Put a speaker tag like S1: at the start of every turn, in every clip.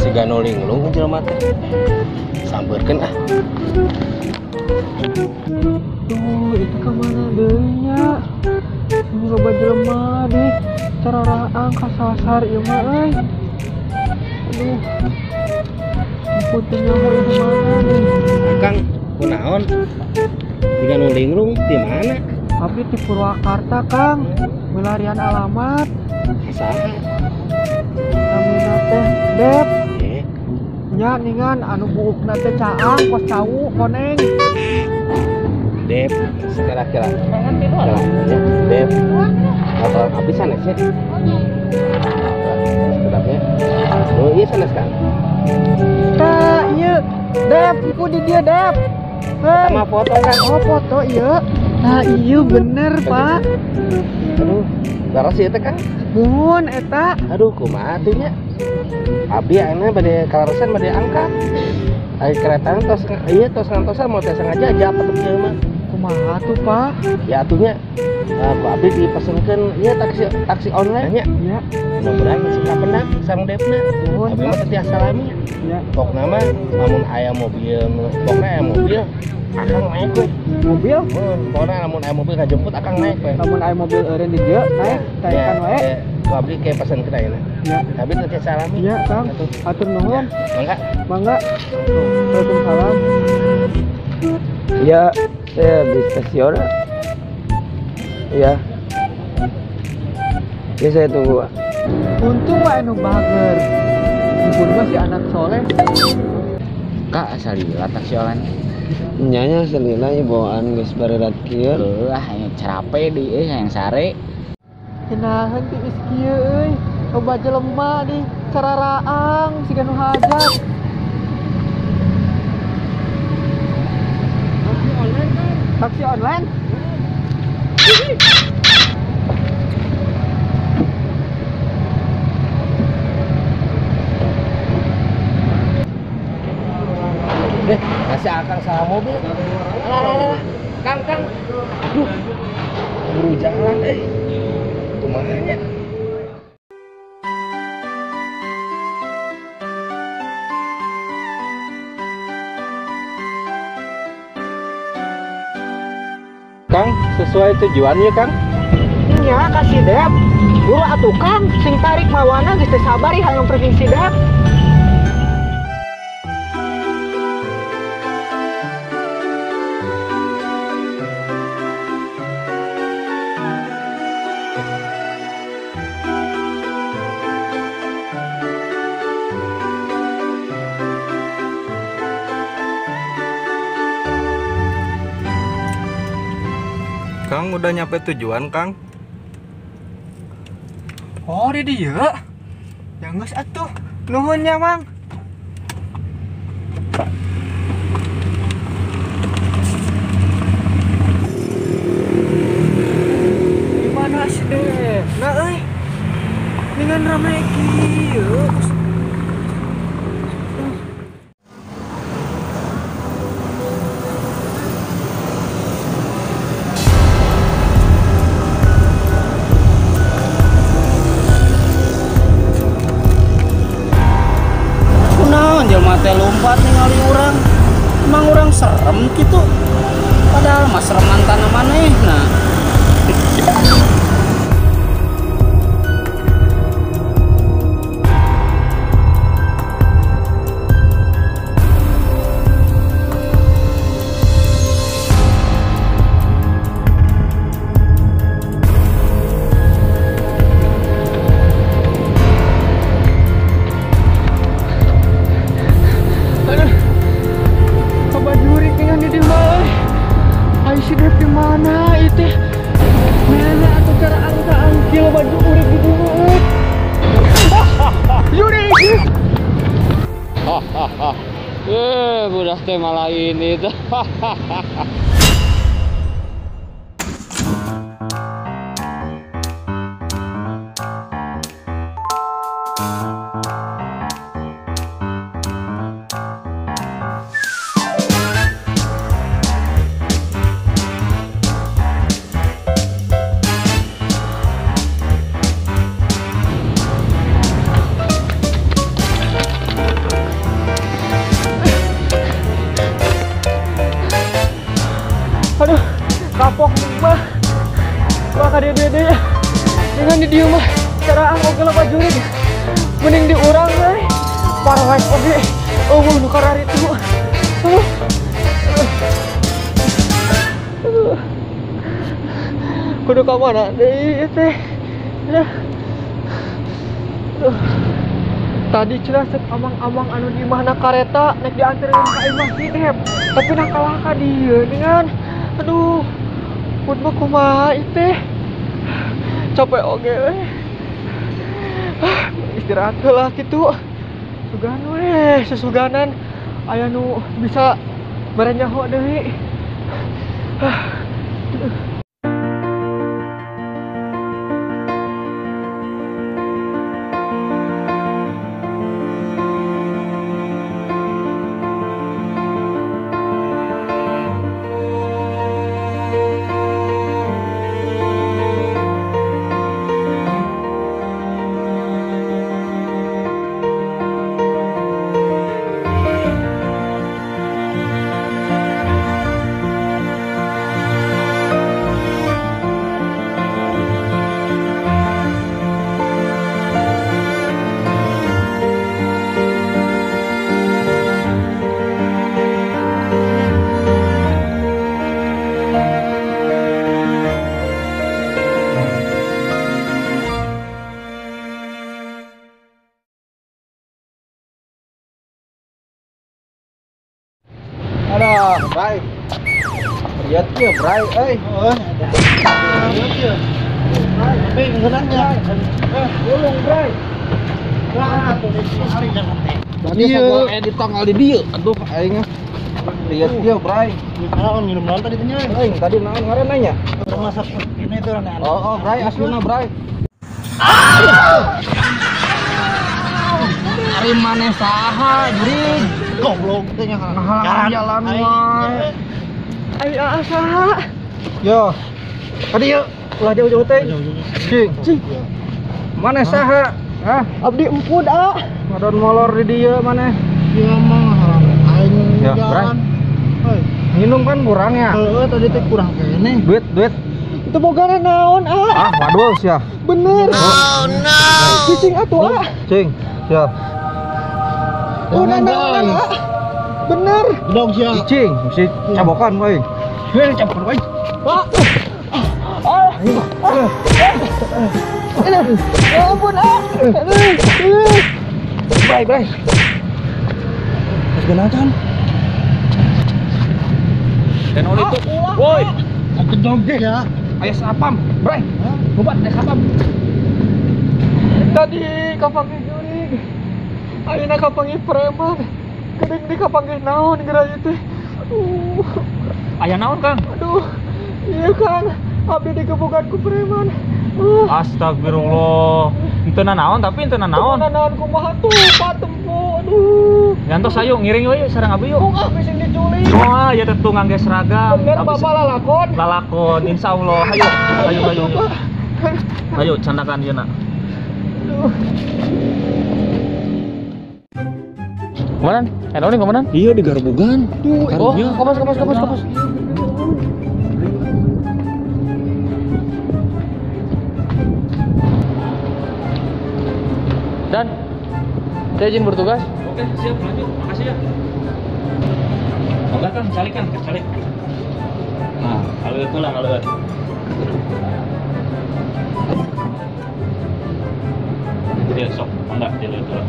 S1: Siga nu linglung jelema teh. Sampeurkeun ah.
S2: Tuh, itu ka mana deui nya? Loba jelema deh, cararaang kasasar ieu mah euy. Aduh. Putih nyaho di mana nih?
S1: Kang, kunaon? Siga nu linglung di mana?
S2: Abdi di Purwakarta, Kang. Milarian alamat.
S1: Saha?
S2: Namina teh Dep. Nya ningan anu buukna teh caang kos cau koneng.
S1: Dep, sekira-kira. Dep. Atau abis sanes ya? Sekedapnya. Oh iya sanes kan?
S2: Tah ieu Dep, iku di dieu Dep. Hei.
S1: Sama foto kan?
S2: Oh foto ieu. Nah iya bener Pak.
S1: Aduh, leres ieu teh Kang.
S2: Muhun eta.
S1: Aduh, kumaha atuh nya? Abdi ayeuna bade kaleresan bade angkat. Ai kereta tos ieu tos ngantosan mau teh sengaja aja apa tuh ieu mah.
S2: Kumaha tuh Pak?
S1: Ya atuh nya ku abdi dipesenkeun ieu taksi online nya.
S2: Iya.
S1: Mudah-mudahan suka pendak sareng Depna. Abdi mah teu tiasa lami.
S2: Iya.
S1: Pokna mah lamun aya mobil, pokna aya mobil akang naik we.
S2: Mobil?
S1: Pokna lamun aya mobil ngajemput akang naik we.
S2: Lamun aya mobil eureun di dieu naik, taekan wae.
S1: Ku abdi ke pesenkeun ayeuna.
S2: Ya.
S1: Tapi teu tiasa lami.
S2: Iya, Kang. Atur nuhun.
S1: Mangga.
S2: Mangga. Waalaikumsalam.
S3: Iya, saya di stasiun. Iya. Ya saya tunggu, Pak.
S2: Untung wae nu bager. Mumpun mah si anak soleh.
S4: Kak, asal lila taksi online.
S3: Nyanya selila ieu bawaan geus barerat kieu.
S4: Heuh, aya cerape deui euy hayang sare.
S2: Kunaon tiis kieu euy. Loba jelema di cararaang siga nu hajat. Taksi online.
S1: Deh, kasih akang salah mobil. Alah, Kang, Kang. Aduh, buru jalan eh. Kumaha nya? Kang, sesuai tujuan ya, Kang?
S2: Nya kasih Dep. Buru atuh Kang, sing tarik mawana geus teu sabar ieu hayang provinsi Dep.
S5: Kang, udah nyampe tujuan, Kang?
S2: Oh, di dieu. Ya geus atuh. Nuhun nya, Mang. Di mana sih deh? Nah euy. Ningan rame kieu.
S6: teh lompat ningali urang. Emang urang serem gitu. Padahal mah sereman tanah manehna.
S3: Budak teh malah ini tuh.
S2: Aduh, kapok mah. Wah, kade-dede. Dengan di dieu mah cara oge loba jurig. Mending di urang we. Parwek oge. Eueuh nu kararitu. Aduh. Kudu ka mana deui teh? Aduh. Tadi cenah cek amang-amang anu di mana kareta nek dianteurkeun ka imah si Dep. Tapi nah kalah ka dieu dengan. Aduh, pun mah kumaha teh. Capek oge we. Istirahat heula kitu. Sugan we, susuganan aya nu bisa mere nyaho deui.
S1: Aduh, Bray. Lihat ya, Bray, euy. Heeh. Lihat ya. Tapi ngeunannya. Ulung, Bray. Wah, atuh hari jangan teh. Tadi sagoe di tanggal di dieu. Aduh, aing. Lihat ya, Bray.
S7: Naon minum naon tadi teh nya?
S1: Aing tadi naon ngaranna nya?
S7: Masak ini itu aneh.
S1: Oh, Bray, aslina Bray. Ari maneh saha, jurig? Goblok teh nya ngahalangan jalan wae.
S2: Ai saha?
S1: Yo. Tadi yuk, ulah jauh-jauh teh. Cing.
S2: Cing.
S1: Maneh saha? Hah?
S2: Abdi empud ah.
S1: Ngadon molor di dieu maneh.
S7: Ieu mah ngahalangan aing jalan.
S1: Hoi. Minum kan kurang ya?
S7: Heeh, tadi teh kurang keneh.
S1: Duit, duit.
S2: Itu boga naon ah?
S1: Ah, waduh sia.
S2: Bener.
S1: Oh no.
S2: Cicing atuh ah.
S1: Cing, sia.
S2: Oh, naon ah. Bener.
S7: Dong sia.
S1: Cicing, mesti cabokan we. Heuh, cabokan we.
S2: Ah. Ah. Ya ampun ah.
S1: Bray, Bray.
S7: Geus beunang can.
S1: Dan oleh itu. Woi.
S7: Aku joget ya.
S1: Aya sapam, Bray. Lompat aya sapam.
S2: Tadi kapanggih jurig. Ayeuna kapanggih preman. Geuning di kapanggih naon geura ieu teh. Aduh.
S8: Aya naon, Kang?
S2: Aduh. Iya, Kang. Abdi digebukan ku preman.
S8: Astagfirullah. Henteu nanaon tapi henteu nanaon.
S2: Henteu nanaon kumaha tuh, Pak tempo. Aduh.
S8: Ngantos ayo ngiring we sareng abi yuk.
S2: Ah, bisi diculik.
S8: Wah, ya tentu ngangge seragam.
S2: Bener Bapak lalakon.
S8: Lalakon, insyaallah. Ayo, ayo, ayo. Ayo candakan ieu na.
S2: Aduh. Kemanan? Enak nih kemanan?
S8: Iya di Garbugan.
S2: Oh, kompas. Dan saya izin bertugas.
S8: Oke, siap, lanjut. Makasih ya. Enggak kan, calik kan, calik. Nah, kalau itu lah, kalau itu. Jadi sok, enggak, jadi itu lah.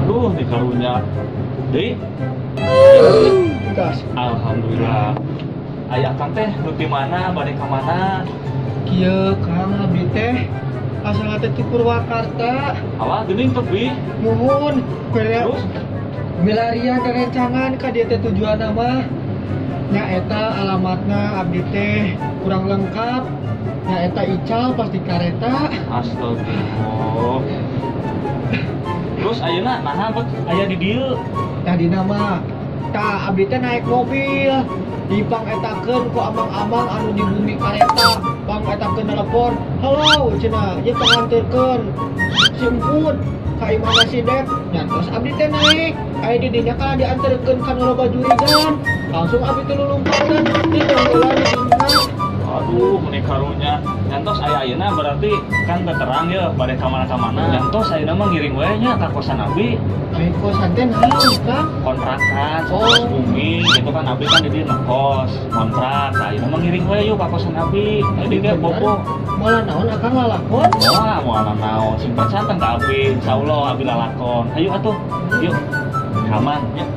S8: Aduh, di karunya. Deui. Alhamdulillah. Ayah kang teh nu di mana, bade ka mana?
S2: Kieu Kang abdi teh asal teh ti Purwakarta.
S8: Awal geuning tepi.
S2: Nuhun,
S8: terus
S2: milarian rencangan ka dieu teh tujuanna mah. Nya eta alamatna abdi teh kurang lengkap. Nya eta ical pasti kareta.
S8: Astagfirullah. Terus ayeuna naha bet aya di dieu?
S2: Tadina mah tah abdi teh naik mobil. Dipangetakeun ku amang-amang anu di bumi kareta, pangetakeun telepon, halo cenah, ieu panganterkeun si Emput ka imahna si Dep. Nyantos abdi teh naik, aya di dinya kalah dianterkeun ka nu loba jurigan, langsung abdi teh lulumpatan di tonggolan di dinya.
S8: Aduh, meni karunya. Nyantos aya ayeuna berarti kan teu terang ye bade ka mana-mana. Nyantos ayeuna mah ngiring we nya ka kosan abdi.
S2: Ai kosan teh naon, Kang?
S8: Kontrakan, kos bumi gitu kan abdi kan di dieu ngekos, kontrak. Nah, ayeuna mah ngiring we yuk ka kosan abdi. Jadi ge bobo.
S2: Moal naon akang lalakon?
S8: Wah, moal naon. Sing percaya ka abdi, insyaallah abdi lalakon. Ayo atuh. Yuk. Aman ya.